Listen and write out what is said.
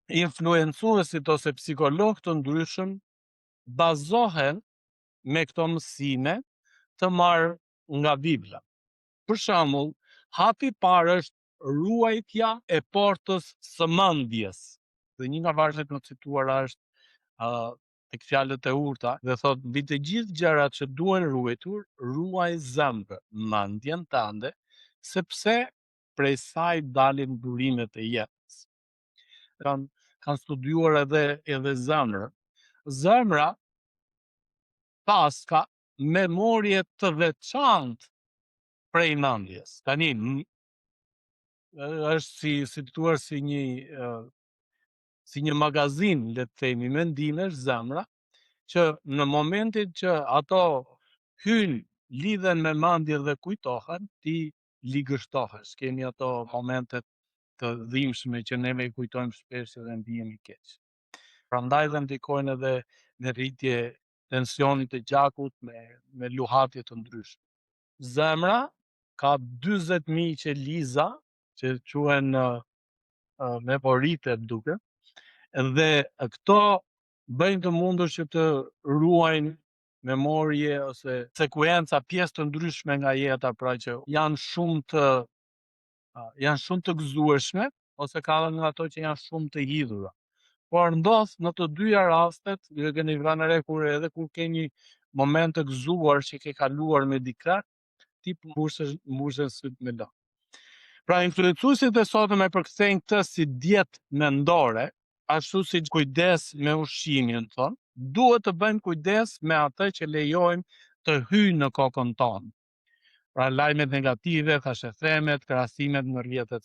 Influencuesit ose psikologë të ndryshëm bazohen me këto mësime të marrë nga Bibla. Për shembull, hapi i parë është ruajtja e portës së mendjes. Dhe një nga vargjet më të cituara është tek Fjalët e Urta dhe thotë mbi të gjithë gjërat që duhen ruajtur, ruaj zemrën, mendjen tënde, sepse prej saj dalin burimet e jetës. Kanë studiuar edhe zemrën. Zemra paska memorie të veçantë prej mendjes. Tani është si të thuash si një magazin, le të themi, mendimesh zemra, që në momentin që ato hyjnë, lidhen me mendje dhe kujtohen, ti ligështohesh. Kemi ato momentet të dhimbshme që neve i kujtojmë shpesh dhe ndihemi keq. Prandaj dhe ndikojnë edhe në rritje tensionit të gjakut me luhatje të ndryshme. Zemra ka 40.000 qeliza që quhen memorite, duket, dhe këto bëjnë të mundur që të ruajnë memorie ose sekuenca, pjesë të ndryshme nga jeta, pra që janë shumë të gëzueshme ose ka edhe nga ato që janë shumë të hidhura. Por ndodh në të dyja rastet, ju e keni vënë re kur edhe kur ke një moment të gëzuar që ke kaluar me dikë, ti mbushen sytë me lot. Pra, influencuesit e sotëm e përkthejnë këtë si dietë mendore, ashtu si kujdes me ushqimin, thonë, duhet të bëjmë kujdes me atë që lejojmë të hyjnë në kokën tonë. Pra, lajmet negative, thashethemet, krahasimet në rrjetet